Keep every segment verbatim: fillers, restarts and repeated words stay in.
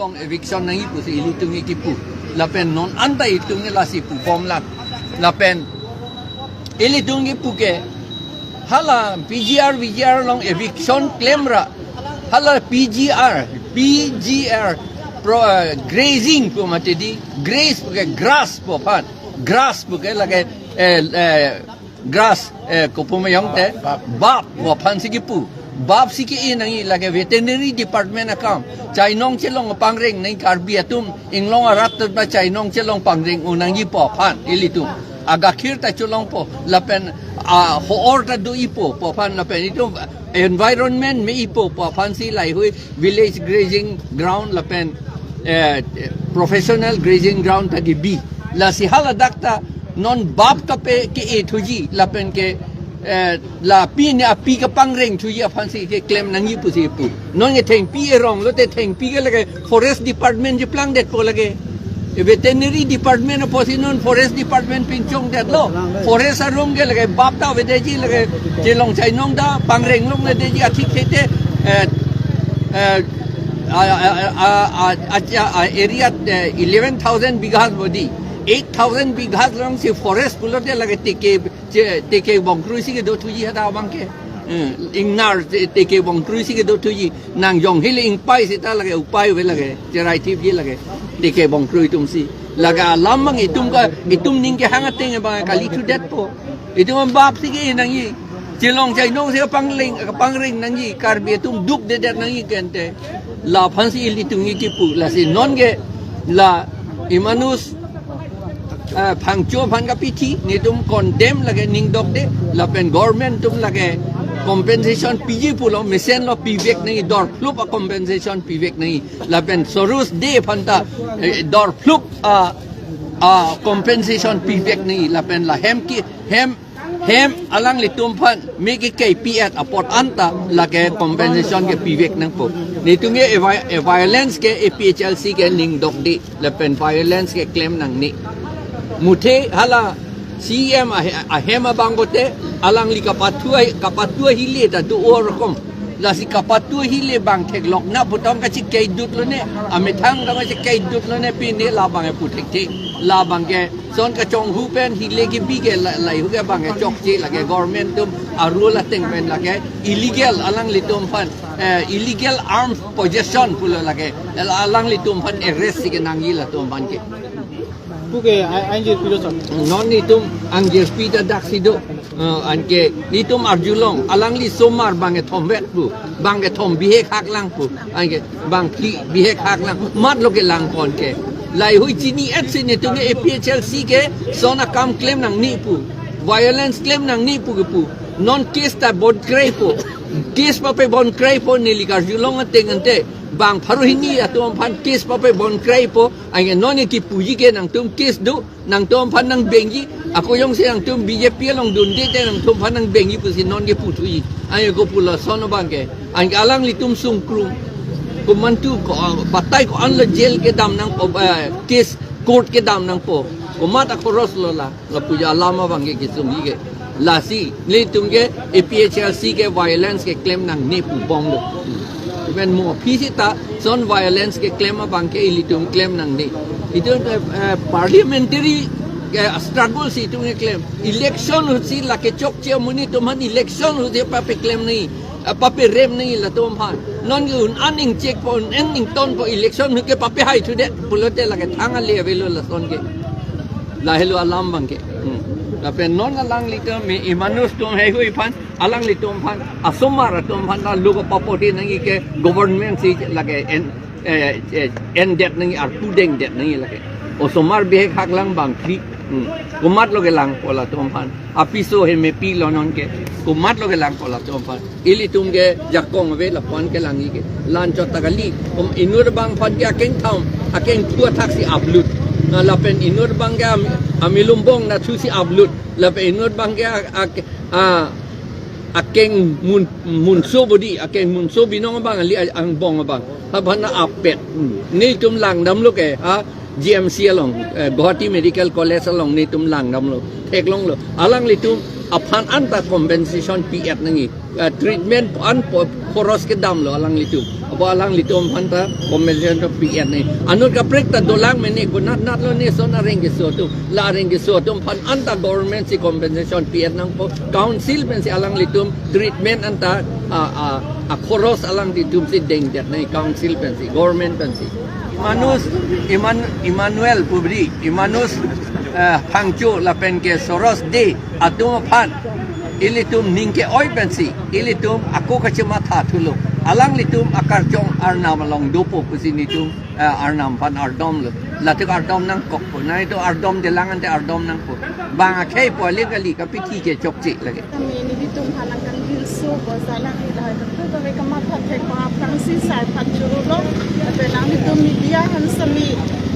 Kong eviction nangji pusi ilitum ke kipu. Lapen non anta itum ke lasi pubomlang. Lapen ilitum kipu ke hala P G R, V G R along eviction klemra. Hala P G R, P G R pro, eh, grazing pu mati di, graze pu ke grass pu aphan. Grass pu ke lake, eh, eh, grass, eh, kopu mayong te, bap, bap pu aphansi kipu. Bapsi ke-e nangji lake veterinary department akam. Chainong chelong pangreng nangji Karbi atum, inglong arat ta chainong chelong pangreng-o nangji pu aphan, ilitum. Agakhir ta cholongpo, lapen, ah, ho-or ta do-ipo, pu aphan lapen itum environment me-ipo, pu aphansi laihui village grazing ground lapen, eh, professional grazing ground ta kibi. Lasi haladak ta non bap kape ke-e thuji lapen ke, eh, la pi ne api kapangreng thuji aphansi keklem nangji pusi pu. Non ke thengpi erong lote thengpi ke lake forest department cheplangdetpo lake. Veterinary department apotsi non forest department pinchongdetlo. Forest arum ke lake bap ta avedetji lake chelong chainong ta pangreng longledetji athik thete, eh, eh, a, a, a, a, a, a, a area, eh, eleven thousand bighas bodi. Eight thousand bighas alongsi forest pulote lake teke, che, teke bongkruisi kedo thuji hadak abang ke. Eh, ingnar te-, teke bongkruisi kedo thuji. Nang jong hile ingpai seta lake upai ave lake. Cherai thipji lake. Teke bongkrui atumsi. Lake alam abang itum ka, itum ning kehang ateng abang kali thudetpo. Itum bapsi ke-e nangji. Chelong chainong si kapangreng, kapangreng nangji, Karbi atum dukdedet nangji kente. La aphansi ilitum ke kipu, lasi non ke la imanus, eh, phangcho aphan kapithi, netum condemn lake ningdokde, lapen government atum lake compensation piji pulo, mesenlo pivek nangji, dorphlup a-compensation pivek nangji, lapen Soros de aphan ta, eh, dorphlup a, a-compensation pivek nangji, lapen la hem ke, hem hem alanglitum aphan me ke K P at apot anta lake compensation ke pivek nangpo. Netum ke e vi-, e violence ke A P H L C ke ningdokde lapen violence keklem nangne. Muthe hala C E M ahe-, ahem abang kote alangli kapathu ahi-, kapathu ahile ta do-o rokom. Lasi kapathu ahile bang theklok na putong kachekei dut lone, amethang tong kachekei dut lone, pine labang ke pu thekthe. Labang ke son kachonghu pen hile kebi ke la-, laihui ke bang ke chokche lake government atum a-rule ateng pen lake illegal alanglitum aphan, eh, illegal arms possession pulo lake. Al-, alanglitum aphan arrest si kenangji latum aphan ke. Pu ke a-, angjirpi lo sir. Non netum angjirpi ta daksi do. Eh, anke netum arjulong alangli osomar bang kethom vet pu. Bang kethom bihek haklang pu. Anke bang phli bihek haklang. Matlo kelang pon ke. Laihui chini-et si netum ke A P H L C ke son akam klem nangne pu. Violence klem nangne pu kepu. Non case ta bondkreipo. Case papebondkreipo neli karjulong ateng ante. Bang pharo hini atum aphan case papebondkreipo. Anke non ke kipuji ke nangtum case do. Nangtum aphan nangbengji, ako jongsi nangtum B J P along dunde te nangtum aphan nangbengji pusi non ke puthuji. Anke kopulo son abang ke. Anke alanglitum sungkrung. Komantu ko, ah, batai ko-anlo jail kedam nangpo, eh, case court kedam nangpo. Komat akhoros lo la, lapuji alam abang ke kesungji ke. Lasi, netum ke A P H L C ke violence keklem nangne pu bom do. Even mo aphi seta son violence keklem abang ke ilitum klem nangne. Itum, eh, eh, parliamentary, eh, struggle si itum keklem. Election ahutsi lake chokche amonit atum aphan election ahutsi papeklem nangji, eh, paperem nangji latum aphan. Non ke un-an ingchekpo, un-an ingtonpo election ahut ke papehai thudet pulote lake thang ale avelo lason ke. Lahelo alam abang ke. Hmm. Lapen non alanglitum me imanus atum heihui aphan, alanglitum aphan, asomar atum aphan ta lo kapapoti nangji ke government si lake en, eh, eh, endet nangji, arpu dengdet nangji lake. Osomar bihek haklang bang phli. Hmm. Komatlo kelangpo latum aphan. Apiso he mepi lo non ke. Komatlo kelangpo latum aphan. Ilitum ke jakong ave lapu-an kelangji ke. La-anchot ta kali. Kom inut abang aphan ke akeng thom, akeng thu athaksi aplut. Na lapen inut abang ke am-, amilumbong nathusi aplut. Lapen inut abang ke a, a, a, akeng mun, munso bodi, akeng munso binong abang, ali a-, angbong abang. Aphan na apet. Hmm. Netum langdamlo ke, ha? G M C along, eh, Guwahati Medical College along netum langdamlo. Theklonglo. Alanglitum aphan anta compensation pi-et nangji. Eh, treatment an po khoros kedamlo alanglitum. Abo alanglitum aphan ta compensation ta pi-et nangji. Anut kaprek ta dolang mene konat natlo ne son areng keso atum. La areng keso atum aphan anta government si compensation pi-et nangpo. Council pensi alanglitum treatment anta a, a, a khoros alanglitum si dengdet nangji, council pensi, government pensi. Imanus, Iman-, Emmanuel Pubri, Imanus, eh, Phangcho lapen ke Soros De atum aphan ilitum ning ke-oi pensi, ilitum ako kachematha thulo. Alanglitum akarjong arnam along dopo pusi nelitum, eh, arnam aphan ardomlo. Latum ardom nangkokpo. Nangtum ardomdelang ante ardom nangpo. Bang akhei po le kali, kapithi ke chokche lake. Kami nelitum aphan nangkangjinso, bosa nang lahai kaprek kami kamatha thek aphrangsi sar aphan chorolo. Lapen nanglitum media aphan sami,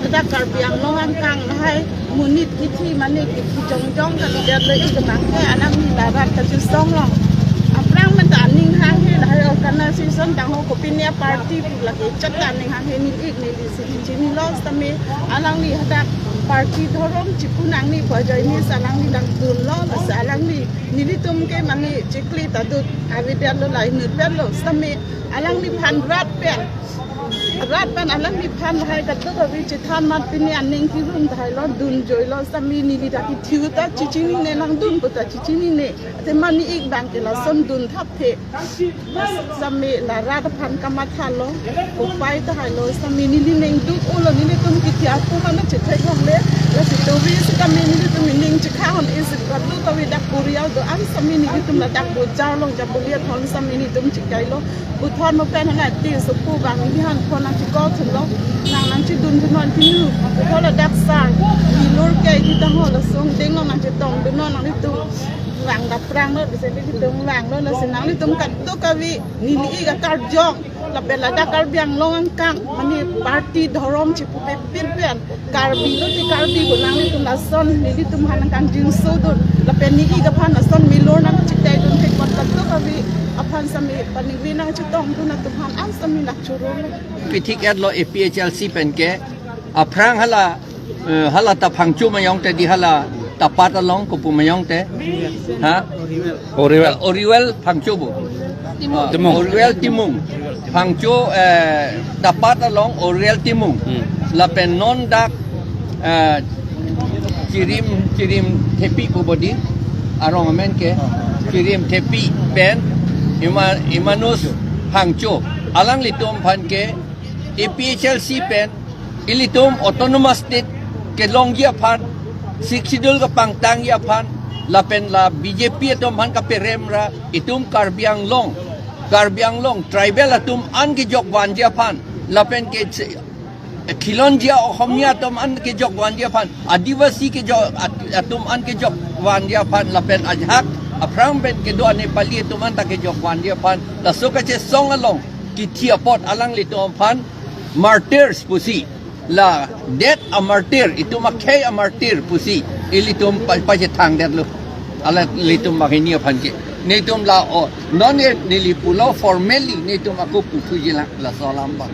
ladak Karbi Anglong angkang lahai monit kithi mane kithi jongjong kami det lo ik nangke, alangli larat kachesong long. Aphrang menta aning hanghe, lahai organization dang ho kopine party pu lake chat aning hanghe, neli ik neli si chinilo sitame alangli hadak party dhorom chipu nangji pu ajoine si alangli nangdunlo, lasi alangli nelitum ke mane chikli ta dut avedetlo, la inutpetlo sitame alangliphan rat pen, rat pen alangliphan lahai kadokave chethan mat pine aning kirum tahai lo, dunjoilo sitame neli ta kethiu ta chechinine, nangdun pu ta chechinine. Ate mane ik bang ke lason dun thapthe. Sitame la rat aphan kamathalo, upai tahai lo, sitame neli ning duk-olo, nelitum kithi atum ano chethek longle, lasi tovi sitame nelitum ning chekha hon isi batu tavi dak Korea do-an sitame nelitum ladak bojar along Jabolia thon sitame nelitum chekailo, buthon mo pen hana ti sopu bang neli han phone nangchekok thulo, nang nangchedun thunon pinu, buthon ladak sar, nilur ke kita ho lasong deng along nangchetong dunnon nanglitum. Vang daprang lo, bisa nelitum vanglo, lasi nanglitum kadokave, neli ik akarjong, lapen ladak Karbi Anglong angkang, mane party dhorom chipupe pirpen, Karbi lo ti Karbi ko nanglitum lason, nelitum aphan nangkangjinso dun, lapen neli ik aphan lason milur nangchedai dun thek apot kadokave aphan sami paningve nangchetongdun atum aphan an sami nangchoro. Pithik-etlo A P H L C pen ke, aphrang hala, eh, hala ta Phangcho mayong te di, hala Tapat along kopu mayong te? Ha? Oriwel. Oriwel Phangcho bo. Timung. Ah, Timung. Oriwel Timung. Phangcho, eh, Tapat along Oriwel Timung. Hmm. Lapen non dak, eh, Chirim, Chirim Thepi pu bodi. Arong amen ke. Chirim Thepi pen Ima-, Imanus Phangcho. Alanglitum aphan ke A P H L C pen ilitum autonomous state kelongji aphan, Sixth Schedule kepangtangji aphan, lapen la B J P atum aphan kaperem ra, itum Karbi Anglong, Karbi Anglong tribal atum an kejok vanji aphan, lapen ke khilonjia Ohomia atum an kejok vanji aphan, Adivasi kejok at-, atum an kejok vanji aphan, lapen ajahak aphrang pen kedo a Nepali atum an ta kejok vanji aphan, laso kachesong along kithi apot alanglitum aphan martyrs pusi, la death a martyr, itum akhei a martyr pusi, ilitum pa-, pachethangdetlo. Alanglitum banghini aphan ke. Nelitum la o, non e neli pulo formally, nelitum ako puthujilang, laso alam abang.